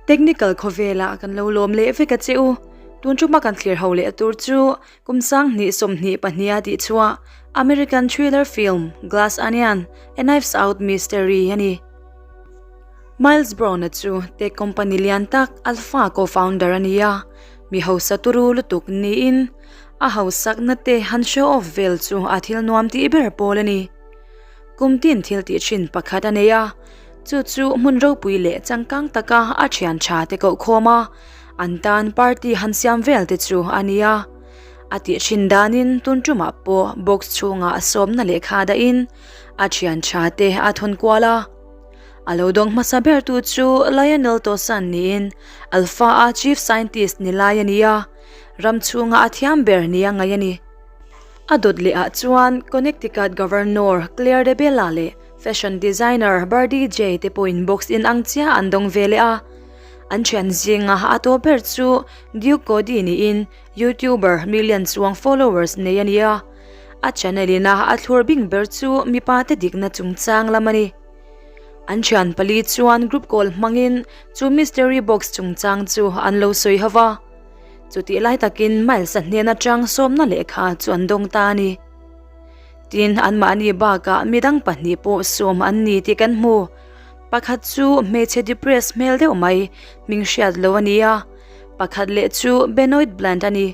Technical khawvelah kan lo lawm leh vek a che u. Tun tuma kan thlir ho leh tur chu kum sanghnih sawmhnih pahniha tih chhuah American thriller film Glass Onion, A Knives Out Mystery a ni. Miles Brown-a chu tech company lian tak Alpha co-founder a ni a, mi hausa turu lutuk niin a hausakna te han show off vel chu a thil nuam tih ber pawl a ni. Kum tin thil tih thin pakhat a nei a, chu chu hmun ropui leh changkang taka a thian tha te koh khawm a, an tan party han siam vel te chu a ni a. A tih thin danin tun tumah pawh box chhungah sawmna lehkha dahin a thian tha te a thawn kual a. A lo dawng hmasa bertu chu Lionel Tosan niin Alpha-a Chief Scientist ni lai a ni a, ram chhunga a thiam ber nia ngaih a ni. A dawt leh ah chuan Connecticut Governor Claire DeBella leh Fashion Designer Birdie Jay te pawhin box in ang chiah an dawng ve leh a. An thian zinga a tawp ber chu Duke Cody niin YouTuber million chuang followers nei a ni a. A channel ina a thlur bing ber chu mipa te dikna chungchang lam a ni. An thian pali chuan group call hmangin chu mystery box chungchang chu an lo sawi ho va. Chutih lai takin Miles-a hnen atang sawmna lehkha chu an dawng ta a ni. Tin, anmahni bakah midang pahnih pawh sawm an ni tih kan hmu. Pakhat chu hmeichhe depressed hmel deuh mai hming hriat lo a ni a, pakhat leh chu Benoit Bland a ni.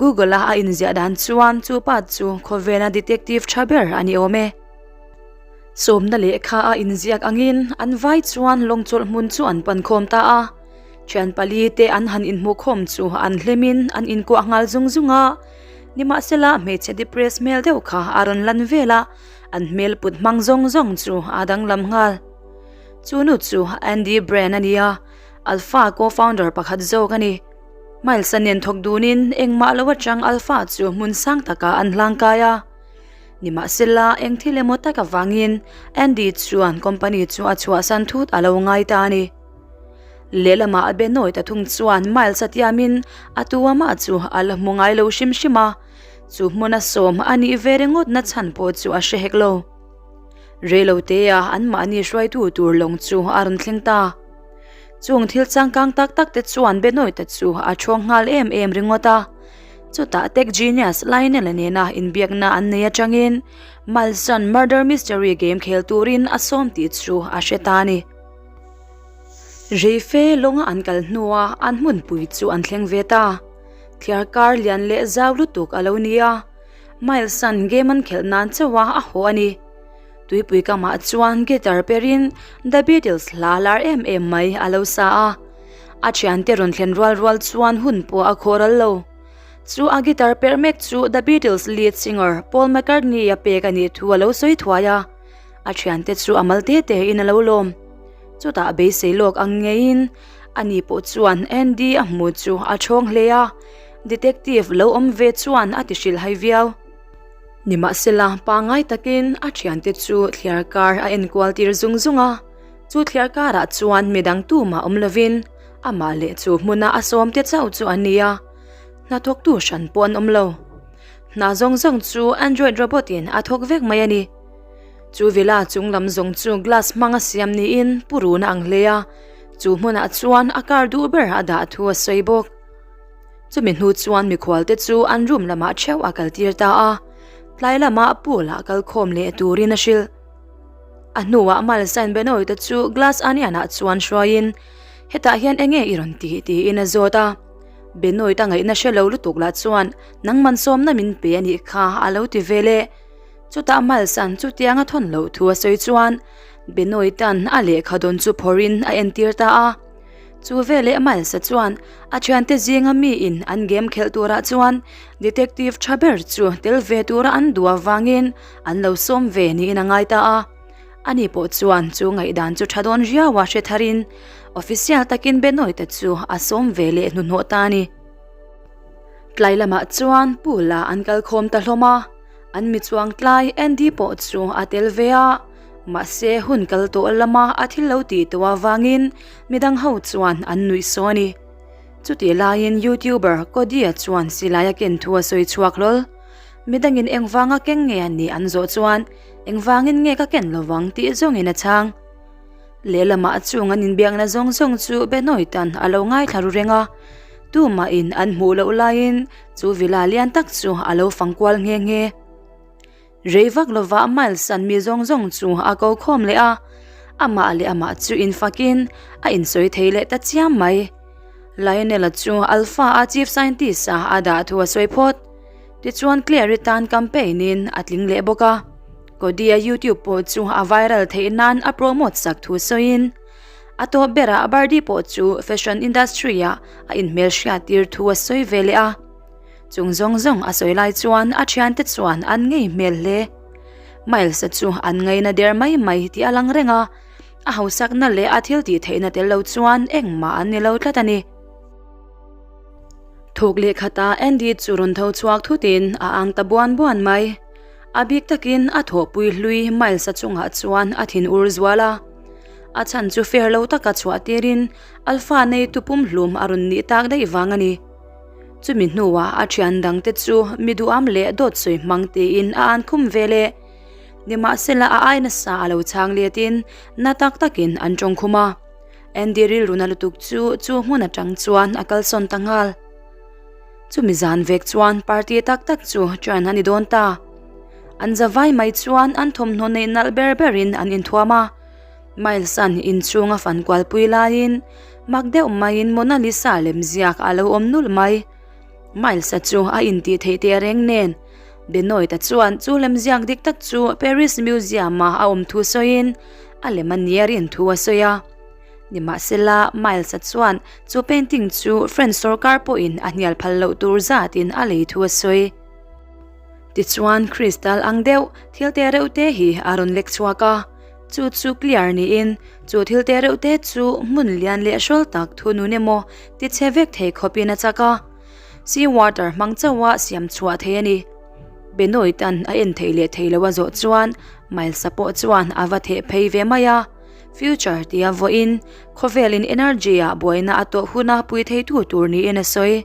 Google-a a inziah dan chuan chu pa chu khawvela detective tha ber a ni awm e. Sawmna lehkha a inziak angin an vai chuan lawngchawlh hmun chu an pan khawm ta a. Thian pali te an han inhmuhkhawm chu an hlimin an inkuah nghal zung zung a. Nimahsela hmeichhe depressed hmel deuh kha a rawn lan vel a, an hmel put hmang zawng zawng chu a danglam nghal. Chu nu chu Andy Brand a ni a, Alpha co-founder pakhat zawk a ni. Miles-a nen thawk dunin engmah lo atang Alpha chu hmun sang takah an hlangkai a. Nimahsela, eng thil emaw tak avangin Andy chuan company chu a chhuahsan thut a lo ngai ta a ni. Lehlamah a be nawi ta thung chuan Miles a tiamin a tu amah chu a la hmu ngai lo hrim hrim a, chu hmuna sawm a nih ve ringawt na chhan pawh chu a hre hek lo. Reilotea anmahni hruaitu tur lawng chu a rawn thleng ta. Chung thil changkang tak tak te chuan Benoit-a chu a thawng nghal em em ringawt a. Chutah Tech Genius Lionel-a nena inbiakna an nei atangin Miles-a'n Murder Mystery game khel turin a sawm tih chu a hre ta a ni. Reife lawnga an kal hnua an hmunpui chu an thleng ve ta. Thliar kar lian leh zau lutuk a lo ni a, Miles-a'n game an khelh nan chauha a haw a ni. Tuipui kamah chuan guitar perin The Beatles hla lar em em mai a lo sa a. A thiante rawn thlen rual rual chuan hun pawh a khaw ral lo. Chu a guitar perh mek chu The Beatles lead singer Paul McCartney a pek a nih thu a lo sawi thuai a. A thiante chu a mal te te in a lo lawm. Chutah beisei lawk ang ngeiin ani pawh chuan Andy a hmu chu a thawng hle a. Detective lo awm ve chuan a ti hrilhhai viau. Nimahsela, pangngai takin a thiante chu thliar kar a enkual tir zung zung a, chu thliar karah chuan midang tumah awm lovin amah leh chu hmuna a sawmte chauh chu an ni a, hnathawktu hran pawh an awm lo. Hna zawng zawng chu Android robot in a thawk vek mai a ni. Chu villa chung lam zawng chu glass hmanga siam niin pu runa ang hle a, chu hmunah chuan a car duh ber a dah thu a sawi bawk. Chumi hnu chuan mikhualte chu an room lamah theuh a kaltir ta a, tlai lamah pool ah kal khawm leh turin a hrilh. A hnuah Malsain Benoit-a chu glass onion ah chuan hruaiin, Hetah hian enge i rawn tih? tiin a zawt a. Benoit-a ngaihna hre lo lutuk lah chuan, Nangman sawmna min pe a nih kha a lo ti ve leh. Chutah Malsain chutiang a thawn loh thu a sawi chuan Benoit-a'n a lehkha dawn chu phawrhin a entir ta a. Chu veleh Miles-a chuan a thiante zinga miin an game khelh turah chuan detective tha ber chu tel ve tura an duh avangin an lo sawm ve niin a ngai ta a. Ani pawh chuan chu ngaihdan chu tha dawn riau a hre tharin official takin Benoit-a chu a sawm ve leh hnuhnawh ta a ni. Tlai lamah chuan pool-ah an kal khawm ta hlawm a. An mi chuang tlai Andy pawh chu a tel ve a, mahse hun kal tawh lama a thil lo tih tawh avangin midang ho chuan an nuih saw a ni. Chutih laiin YouTuber Cody-a chuan silai a ken thu a sawi chhuak hlawl. Midangin engvanga keng nge a nih an zawh chuan engvangin nge ka ken lovang tih zawngin a chhang. Lehlamah chung an inbiakna zawng zawng chu Benoit-a'n a lo ngaithla ru reng a, tumahin an hmuh loh laiin chu villa lian tak chu a lo fang kual nghe nghe. Rei vak lovah Miles-a'n mi zawng zawng chu a ko khawm leh a, amah leh amah chu infakin a insawi thei leh ta chiam mai. Lionel-a chu Alpha-a chief scientist-a a dah thu a sawi phawt. Tichuan Claire-i tan campaign-in a tling leh bawk a, Cody-a YouTube pawh chu a viral theih nan a promote sak thu sawiin, a tawp berah Birdie pawh chu fashion industry-ah a inhmelhriat tir thu a sawi ve leh a. Chung zawng zawng a sawi lai chuan a thiante chuan an ngei hmel hle. Miles-a chu an ngaina der mai mai tih a lang reng a, a hausakna leh a thil tih theihna tel lo chuan engmah an ni lo tlat a ni. Thuk leh khatah Andy chu rawn tho chhuak thutin a ang ta buan buan mai. A bik takin a thawhpui hlui Miles-a chungah chuan a thin ur zual a. A chhan chu fair lo taka chhuah tirin Alpha neitu pumhlum a rawn nih tak daih vang a ni. Chumi hnuah a thian dangte chu mi duham leh dawt sawi hmang tiin a an khum ve leh. Nimahsela a ai nasa a lo chhang letin na tak takin an tawng khum a. Andy rilruna lutuk chu chu hmun atang chuan a kalsawn ta nghal. Chumi zan vek chuan party tak tak chu ṭan a ni dawn ta. An zavai mai chuan an thawmhnaw neih nalh ber berin an inthuam a. Miles-a'n inchhung a fan kualpui laiin mak deuh maiin Mona Lisa lemziak a lo awm nulh mai. Miles-a chu a intih theih teh reng nen Benoit-a chuan chu lemziak dik tak chu Paris Museum-a a awm thu sawiin a lem a nia rin thu a sawi a. Nimahsela, Miles-a chuan chu painting chu French sorkar pawhin a hnial phal loh tur zatin a lei thu a sawi. Tichuan, crystal ang deuh thil te reuh te hi a rawn lek chhuak a. Chu chu clear niin chu thil te reuh te chu hmun lian leh hrawl tak thunun emaw ti chhe vek thei khawpin a chak a, sea water hmang chauha siam chhuah thei a ni. Benoit-a'n a en theih leh thei lo a zawh chuan Miles-a pawh chuan a va theh phei ve mai a, future tia vawiin khawvelin energy-ah buaina a tawh huna pui theitu tur niin a sawi.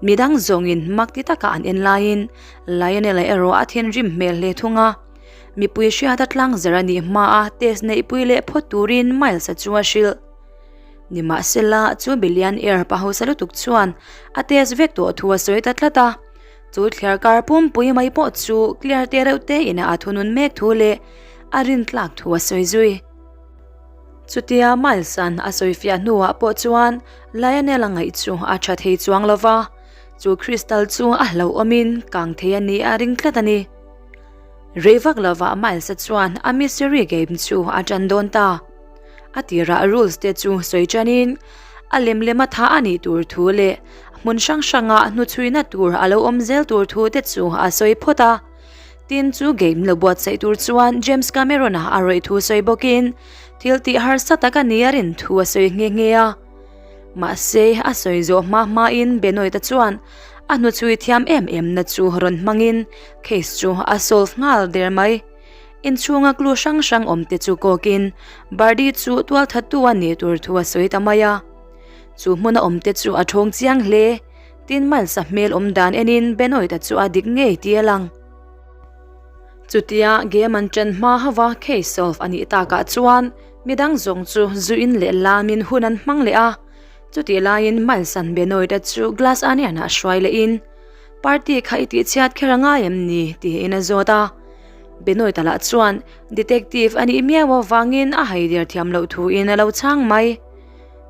Midang zawngin mak ti taka an en laiin Lionel-a erawh a thinrim hmel hle thung a. Mipui hriata tlangzar a nih hmaa test neihpui leh phawt turin Miles-a chu a hrilh. Nimahsela, chu Billion Air pa hausa lutuk chuan a test vek tawh thu a sawi ta tlat a. Chu thliar kar pumpui mai pawh chu clear te reuh te ina a thunun mek thu leh a rintlak thu a sawi zui. Chutia Miles-a'n a sawifiah hnuah pawh chuan Lionel-a ngaih chu a tha thei chuang lo va, chu crystal chu a hlauhawmin kang thei a nih a ring tlat a ni. Rei vak lovah Miles-a chuan a mystery game chu a ṭan dawn ta. A tirah rules te chu sawi ṭanin a lem lema tha a nih tur thu leh hmun hrang hranga hnuchhuina tur a lo awm zel tur thu te chu a sawi phawt a. Tin chu game lo buatsaih tur chuan James Cameron-a a rawih thu sawi bawkin thil tih harsa tak a nia rin thu a sawi nghe nghe a. Mahse, a sawi zawh hma hmain Benoit-a chuan a hnuchhui thiam em em na chu rawn hmangin case chu a solve nghal der mai. Inchhunga clue hrang hrang awm te chu kawkin Birdie chu tualthattu a nih tur thu a sawi ta mai a. Chu hmuna awm te chu a thawng chiang hle. Tin Miles-a hmel awm dan enin Benoit-a chu a dik ngei tih a lang. Chutia game an ṭan hma hauva case solve a nih takah chuan Midang zawng chu zuin leh lamin hun an hmang leh a, chutih laiin Miles-a'n Benoit-a chu Glass Onion-ah hruai lehin, Party kha i tihchhiat kher a ngai em ni? tiin a zawt a. Benoit-a lah chuan Detective a nih miau avangin a haider thiam loh thuin a lo chhang mai.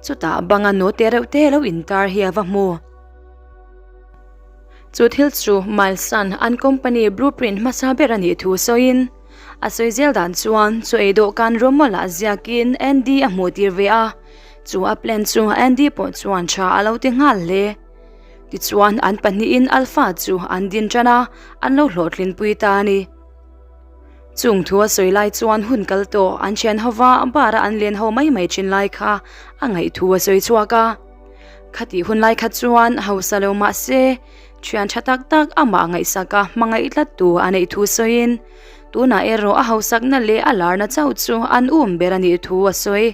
Chutah banga note reuh te lo intar hi a va hmu. Chu thil chu Miles-a'n an company blueprint hmasa ber a nih thu sawiin, A sawi zel dan chuan chu ei dawhkan rawmawlah ziakin Andy a hmuh tir ve a, chu a plan chu Andy pawh chuan tha a lo ti nghal hle. Tichuan an pahnihin Alpha chu an din tan a, an lo hlawhtlinpui ta a ni. Chung thu a sawi lai chuan hun kal tawh an thian hova bar a an len ho mai mai thin lai kha a ngaih thu a sawi chhuak a. Khatih hun lai kha chuan hausa lo mah se, Thian tha tak tak amah ngaihsak a hmangaih tlat tu a neih thu sawiin tunah erawh a hausakna leh a larna chauh chu an um ber a nih thu a sawi.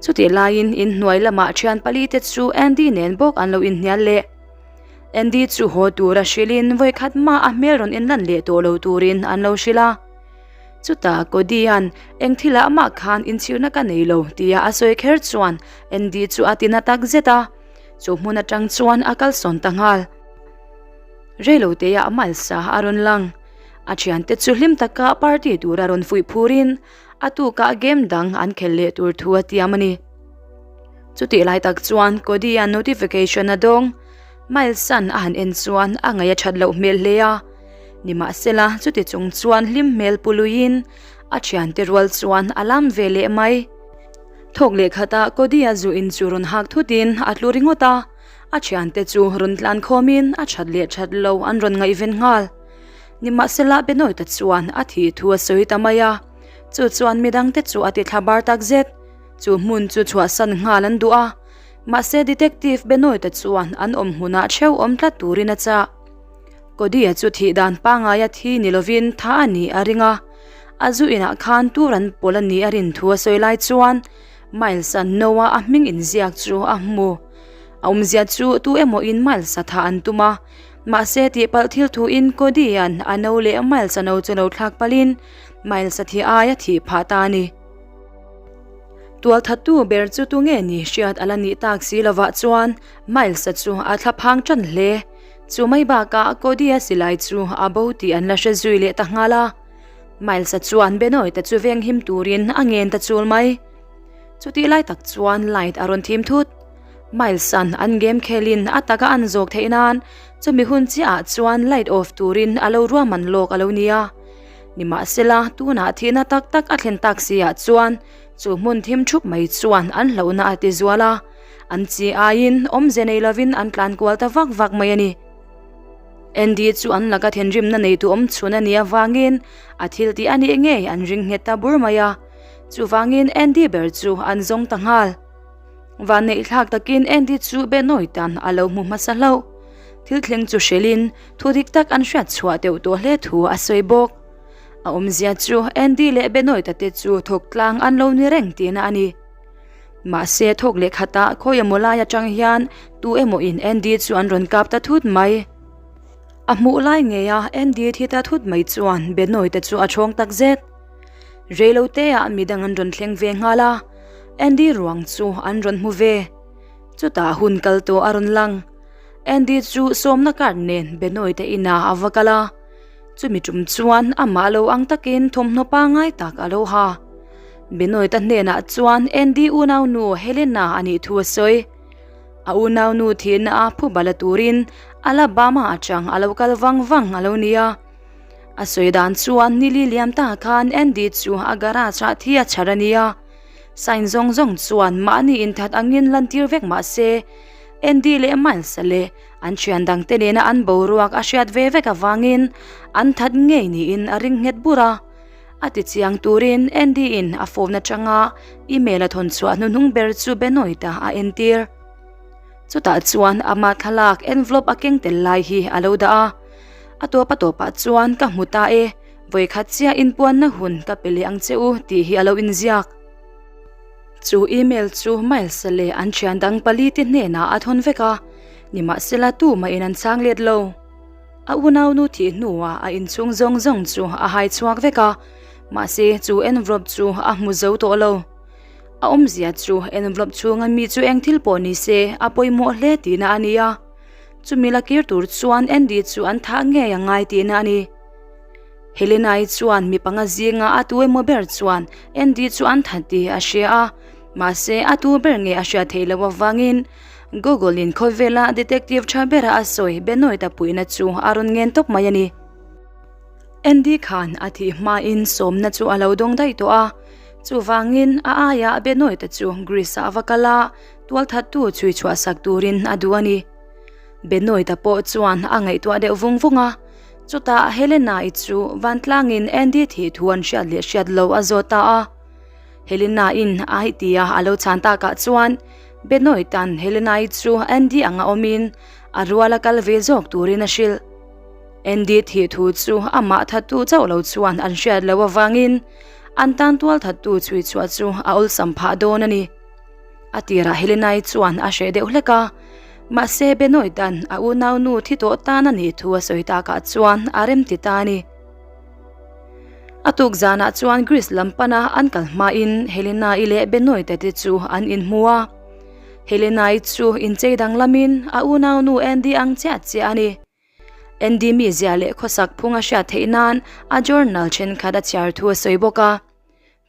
Chutih laiin inhnuai lamah thian pali te chu Andy nen bawk an lo inhnial leh. Andy chu haw tura hrilhin vawikhat hma a hmel rawn inlan leh tawh lo turin an lo hrilh a. Chutah Cody-a'n eng thilah mah khan inchhirna ka nei lo tia a sawi kher chuan Andy chu a ti na tak zet a, chu hmun atang chuan a kalsawn ta nghal. Reiloteah Miles-a a rawn lang. A thiante chu hlim taka party tura rawn fuih phurin a tukah game dang an khel leh tur thu a tiam a ni. Chutih lai tak chuan Cody-a'n notification a dawng. Miles-a'n a han en chuan a ngaih a that loh hmel hle a. Nimahsela, chuti chung chuan hlim hmel pu luiin a thiante rual chuan a lam ve leh mai. Thawk leh khatah Cody-a zu in chu rawn hak thutin a tlu ringawt a, a thiante chu rawn tlan khawmin a that leh that lo an rawn ngaihven nghal. Nimahsela, Benoit-a chuan a thih thu a sawi ta mai a, chu chuan midangte chu a ti thla bar tak zet. Chu hmun chu chhuahsan nghal an duh a, mahse Detective Benoit-a chuan an awm hmunah theuh awm tlat turin a chah. Cody-a chu thih dan pangaia thi ni lovin tha a nih a ring a, a zu inah khan tur an pawl a nih a rin thu a sawi lai chuan Miles-a no-a a hming inziak chu a hmu. A awmzia chu tu emaw in Miles-a thah an tum a, mahse tihpalh thil thuin Cody-a'n a no leh Miles-a no chu lo thlak palhin Miles-a thi aia thih phah ta a ni. Tualthattu ber chu tu nge ni hriat a la nih tak si lovah chuan Miles-a chu a thla phang tan hle. Chu mai bakah Cody-a silai chu a bo tih an la hre zui leh ta nghal a. Miles-a chuan Benoit-a chu venghim turin a ngen ta chul mai. Chutih lai tak chuan light a rawn thim thut. Miles-a'n an game khelin a taka an zawk theih nan chumi hun chiahah chuan light off turin a lo ruahman lawk a lo ni a. Nimahsela, tunah thihna tak tak a thlen tak si ah chuan chu hmun thim thup mai chuan an hlauhna a ti zual a. An chi aiin awmze nei lovin an tlan kual ta vak vak mai a ni. Andy chu an laka thinrimna neitu awm chhun a nih avangin a thil tih a nih ngei an ring nghet ta bur mai a. Chuvangin Andy ber chu an zawng ta nghal. Vanneihthlak takin Andy chu Benoit-a'n a lo hmu hmasa hlauh. Thil thleng chu hrilhin thu dik tak an hriat chhuah deuh tawh hle thu a sawi bawk. A awmzia chu Andy leh Benoit-a te chu thawk tlang an lo ni reng tihna a ni. Mahse thawk leh khatah khawi emaw lai atang hian tu emaw in Andy chu an rawn kap ta thut mai. A hmuh lai ngei a Andy thi ta thut mai chuan Benoit te chu a chhawng tak zet. Reilote ah midang an rawn thleng ve nghal a, Andy ruang chu an rawn hmu ve. Chutah hun kal tawh a rawn lang. Andy chu sawmna card nen Benoit te inah a va kal a. Chumi tum chuan amah lo ang takin thawmhnaw pangngai tak a lo ha. Benoit-a hnenah chuan Andy unaunu Helena a nih thu a sawi. A unaunu thihna a phuba la turin Alabama atang a lo kal vang vang a lo ni a. A sawi dan chuan nili liam ta khan Andy chu a garage ah thi a chhar a ni a. Sign zawng zawng chuan mahni inthat angin lantir vek mah se Andy leh Miles-a leh An thian dangte nena an boruak a hriat ve vek avangin an that ngei niin a ring nghet bur a. A ti chiang turin Andy-in a phone atanga email a thawn chhuah hnuhnung ber chu Benoit-a a entir. Chutah chuan ama thlalak envelope a keng tel lai hi a lo dah a. A tawp a tawpah chuan ka hmu ta e, vawikhat chiah inpuanna hun ka pe leh ang che u tih hi a lo inziak. Chu email chu Miles-a leh an thian dang palite hnenah a thawn vek a, nimahsela tumahin an chhang let lo. A unaunu thih hnuah a inchhung zawng zawng chu a hai chhuak vek a, mahse chu envelope chu a hmu zo tawh lo. A awmzia chu envelope chhunga mi chu eng thil pawh ni se a pawimawh hle tihna a ni a, chumi la kir tur chuan Andy chu an thah ngei a ngai tihna a ni. Helena-i chuan mi panga zinga a tu emaw ber chuan Andy chu an that tih a hria a, mahse a tu ber nge a hriat theih loh avangin Google-in khawvela detective tha bera a sawi Benoit-a puihna chu a rawn ngen tawp mai a ni. Andy khan a thih hmain sawmna chu a lo dawng daih tawh a, chuvangin a aiah Benoit-a chu Greece-ah a va kal a, tualthattu chhui chhuahsak turin a duh a ni. Benoit-a pawh chuan a ngaihtuah deuh vung vung a, chutah Helena-i chu vantlangin Andy thih thu an hriat leh hriat lo a zawt ta a. Helena-in a tia a lo chhan takah chuan Benoit-a'n Helena-i chu Andy anga awmin a ruala kal ve zawk turin a hrilh. Andy thih thu chu amah thattu chauh lo chuan an hriat loh avangin an tan tual thattu chhui chhuah chu a awlsam phah dawn a ni. A tirah Helenai chuan a hreh deuh hlek a, mahse Benoit-a'n a unaunu thi tawh tan a nih thu a sawi takah chuan a rem ti ta a ni. A tuk zanah chuan Greece lam pana an kal hmain Helena-i leh Benoit-a te chu an inhmu a. Helena-i chu inchei danglamin a unaunu Andy ang chiah chiah a ni. Andy mizia leh khawsak phung a hriat theih nan a journal thenkhat a chhiar thu a sawi bawk a.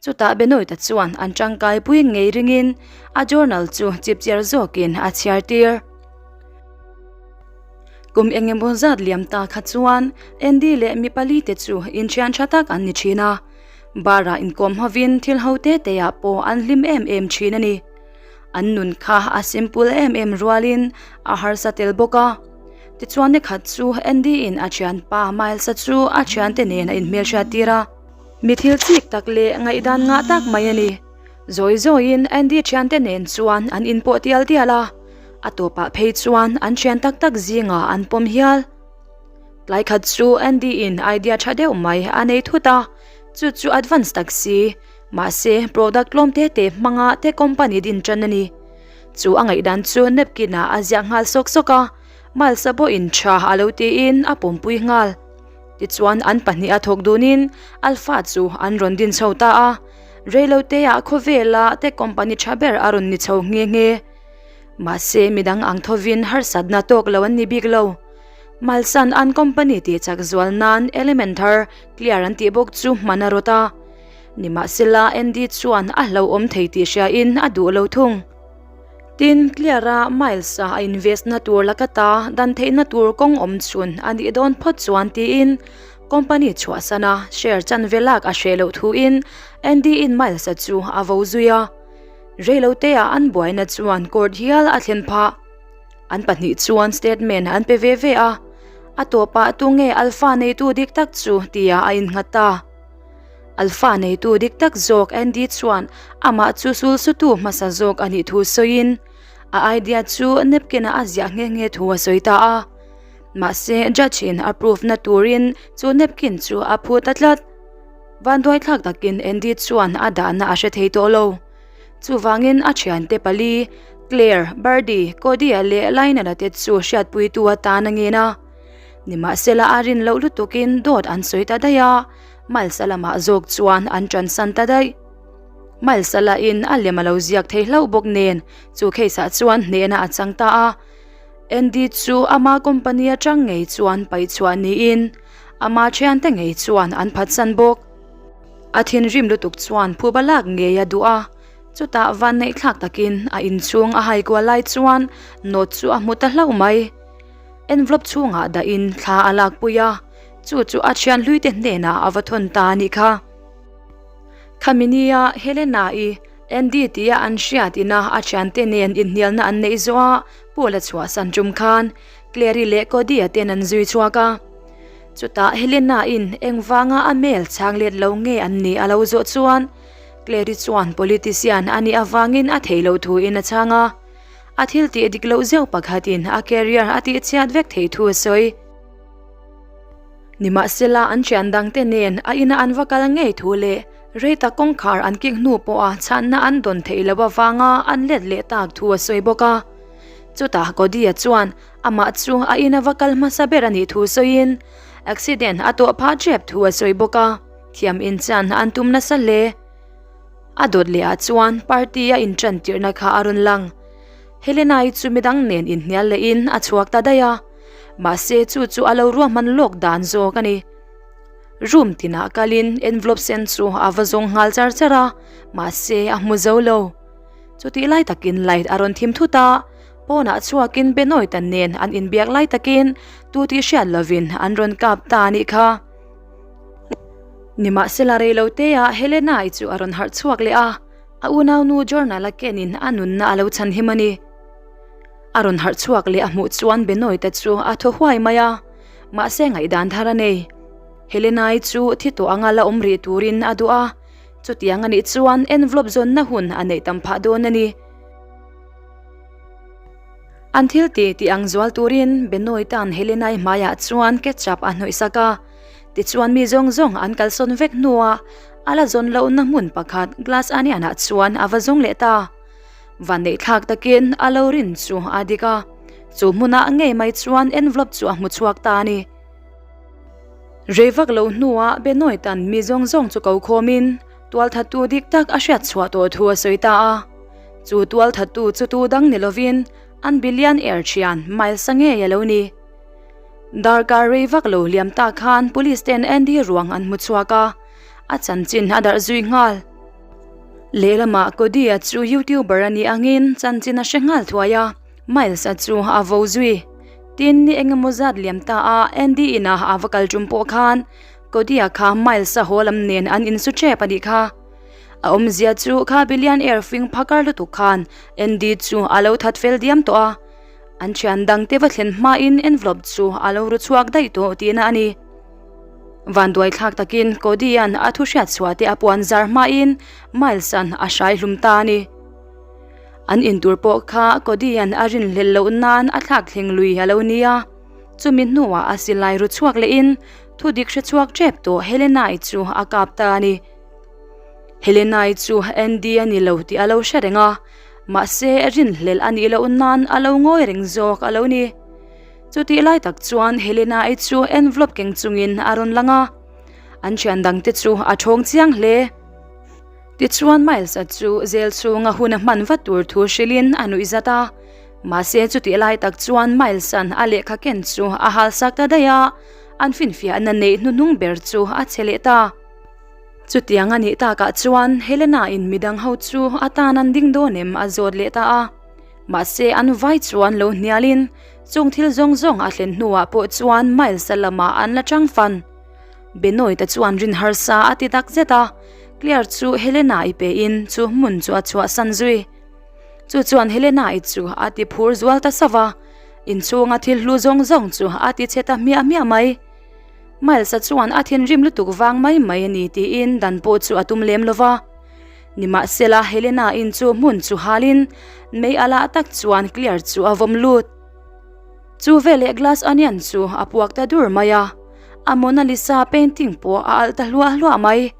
Chutah Benoit-a chuan an tangkai pui ngei ringin a journal chu chipchiar zawkin a chhiar tir. Kum eng emaw zat liam ta kha chuan Andy leh mi pali te chu inthian tha tak an ni thin a, bar ah inkawm hovin thil ho te te ah pawh an hlim em em thin a ni. An nun kha a simple em em rualin a harsa tel bawk a. Tichuan nikhat chu Andy in a thianpa Miles-a chu a thiante nen a inhmelhriat tir a. Mi thil chik tak leh ngaihdan ngah tak mai a ni. Zawi zawiin Andy thiante nen chuan an inpawh tial tial a, a tawpah phei chuan an thian tak tak zingah an pawm hial. Tlai khat chu Andy in idea tha deuh mai a nei thut a, chu chu advance tak si, mahse product tlawm te te hmanga te company din tan a ni. Chu a ngaihdan chu napkin ah a ziah nghal sawk sawk a, Miles-a pawhin tha a lo tiin a pawmpui nghal. Tichuan an pahniha thawk dunin Alpha chu an rawn din chho ta a, reiloteah khawvela tech company tha ber a rawn ni chho nghe nghe. Mahse midang ang thovin harsatna tawk lo an ni bik lo. Malsan an company tih chak zual nan element thar clear an tih bawk chu hman a rawt a. Nimahsela Andy chuan a hlauhawm thei tih hriain a duh lo thung. Tin, Clear-a Miles-a a invest-na tur laka ta dan theihna tur kawng awm chhun a nih dawn phawt chuan tiin company chhuahsana share chanve lak a hreh loh thuin Andy-in Miles-a chu a vo zui a. Reiloteah an buaina chuan court hial a thlen phah. An pahnih chuan statement an pe ve ve a, a tawpah tunge Alpha neitu dik tak chu tia a innghat ta. Alpha neitu dik tak zawk Andy chuan amah chu sulsutu hmasa zawk a nih thu sawiin a idea chu napkin-a a ziah nghe nghe thu a sawi ta a. Mahse, judge-in a proof na turin chu napkin chu a phu ta tlat. Vanduaithlak takin Andy chuan a dahna a hre thei tawh lo. Chuvangin a thiante pali, Claire, Birdie, Cody-a leh Lionel-a te chu hriatpuitu atan a ngen a. Nimahsela a rin loh lutukin dawt an sawi ta daih a, Miles-a lamah zawk chuan an ṭansan ta daih. Miles-a lahin a lem a lo ziak thei hlauh bawk nen chu case-ah chuan hnehna a chang ta a. Andy chu ama company aṭang ngei chuan paih chhuah niin ama ṭhiante ngei chuan an phatsan bawk. A thinrim lutuk chuan phuba lak ngei a duh a, chutah vanneihthlak takin a inchhung a hai kual lai chuan note chu a hmu ta hlauh mai. Envelope chhungah dahin thla a lakpui a, chu chu a thian hluite hnenah a va thawn ta a nih kha. Khami nia Helena-i Andy tia an hriat ina a thiante nen inhnialna an neih zawh a, Paul a chhuahsan tum khan Clary leh Cody-a ten an zui chhuak a. Chutah Helena-in engvanga a mail chhang let lo nge an nih a lo zawh chuan Clary chuan politician a nih avangin a theih loh thuin a chhang a. A thil tih dik loh zeuh pakhatin a career a tih chhiat vek theih thu a sawi. Nimahsela an thian dangte nen a ina an va kal ngei thu leh rei tak kawngkhar an kik hnu pawha chhanna an dawn theih loh avanga an let leh tak thu a sawi bawk a. Chutah Cody-a chuan amah chu a ina va kal hmasa ber a nih thu sawiin accident a tawh phah tep thu a sawi bawk a, thiam inchan an tum nasa hle. A dawt leh ah chuan party a inṭan tirhna kha a rawn lang. Helena-i chu midang nen inhnial lehin a chhuak ta daih a, mahse chu chu a lo ruahman lawk dan zawk a ni. Room tinah kalin envelope sen chu a va zawng nghal char char a, mahse a hmu zo lo. Chutih lai takin light a rawn thim thut a, pawnah chhuakin Benoit-a nen an inbiak lai takin tu tih hriat lovin an rawn kap ta a nih kha. Nimahsela reiloteah Helena-i chu a rawn harh chhuak leh a, a unaunu Jornal-a kenin a nunna a lo chhan him a ni. A rawn harh chhuak leh a hmuh chuan Benoit-a chu a thaw huai mai a, mahse ngaihdan thar a nei. Helena-i chu thi tawh anga la awm rih turin a duh a, chutiang a nih chuan envelope zawnna hun a neih tam phah dawn a ni. An thil ti tih ang zual turin Benoit-a'n Helena-i hmaiah chuan ketchup a hnawih sak a. Tichuan mi zawng zawng an kalsawn vek hnuah a la zawn lohna hmun pakhat glass onion ah chuan a va zawng leh ta. Vanneih thlak takin a lo rin chu a dik a, chu hmunah ngei mai chuan envelope chu a hmu chhuak ta a ni. Rei vak lo hnuah Benoit-a'n mi zawng zawng chu ko khawmin tualthattu dik tak a hriat chhuah tawh thu a sawi ta a. Chu tualthattu chu tu dang ni lovin an billionaire thian Miles-a ngei a lo ni. Darkar rei vak lo hliam ta khan police ten Andy ruang an hmu chhuak a, a chanchin a darh zui nghal. Lehlamah Cody-a chu YouTuber a nih angin chanchin a hre nghal thuai a, Miles-a chu a vo zui. Tin, ni engemaw zat liam ta a, Andy inah a va kal tum pawh khan Cody-a kha Miles-a haw lam nen an insu tep a nih kha. A awmzia chu kha billionaire fing phakar lutuk khan Andy chu a lo that fel diam tawh a. An thian dangte va thlen hmain envelope chu a lo ru chhuak daih tawh tihna a ni. Vanduai thlak takin Cody-a'n a thu hriat chhuah te a puan zar hmain Miles-a'n a hrai hlum ta a ni. An intur pawh kha Cody-a'n a rinhlelh loh nan a thlak thleng lui a lo ni a. Chumi hnuah a silai ru chhuak lehin thu dik hre chhuak tep tawh Helena-i chu a kap ta a ni. Helena-i chu Andy a ni lo tih a lo hre reng a. Mahse, rinhlelh a nih loh nan a lo ngawi reng zawk a lo ni. Chutih lai tak chuan Helena-i chu envelope keng chungin a rawn lang a, an thian dangte chu a thawng chiang hle. Tichuan Miles-a chu zel chhunga hun a hman vat tur thu hrilhin a nuih zat a. Mahse, chutih lai tak chuan Miles-a'n a lehkha ken chu a halsak ta daih a, an finfiahna neih hnuhnung ber chu a che leh ta. Chutiang a nih takah chuan Helena-in midang ho chu a tan an ding dawn em a zawt leh ta a. Mahse an vai chuan lo hnialin chung thil zawng zawng a thlen hnuah pawh chuan Miles-a lamah an la chang fan. Benoit-a chuan rin harsa a ti tak zet a, Claire chu Helena-i pein chu hmun chu a chhuahsan zui. Chu chuan Helena-i chu a ti phur zual ta sauh a, inchhunga thil hlu zawng zawng chu a ti chhe ta hmiah hmiah mai. Miles-a chuan a thinrim lutuk vang mai mai a ni tiin dan pawh chu a tum lem lo va. Nimahsela Helena-in chu hmun chu halin mei a lah tak chuan Claire chu a vawm lut. Chu veleh glass onion chu a puak ta dur mai a, a Mona Lisa painting pawh a alh ta hluah hluah mai.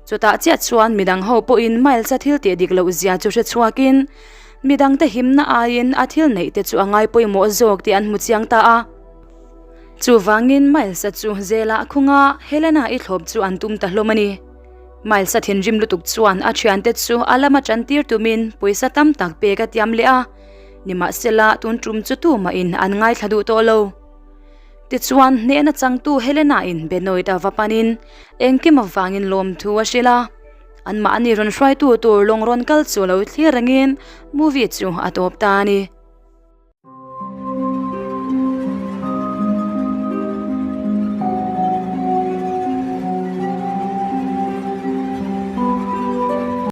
Chutah chiah chuan midang ho pawhin Miles-a thil tih dik loh zia chu hre chhuakin midangte himna aiin a thil neih te chu a ngai pawimawh zawk tih an hmu chiang ta a. Chuvangin Miles-a chu zela a khung a, Helena-i thlawp chu an tum ta hlawm a ni. Miles-a thinrim lutuk chuan a thiante chu a lama chantir tumin pawisa tam tak pek a tiam leh a, nimahsela tun tum chu tumahin an ngaithla duh tawh lo. Tichuan hnehna changtu Helena-in Benoit-a va panin engkim avangin lawmthu a hrilh a, anmahni rawn hruaitu tur lawng rawn kal chu lo thlir rengin movie chu a tawp ta a ni.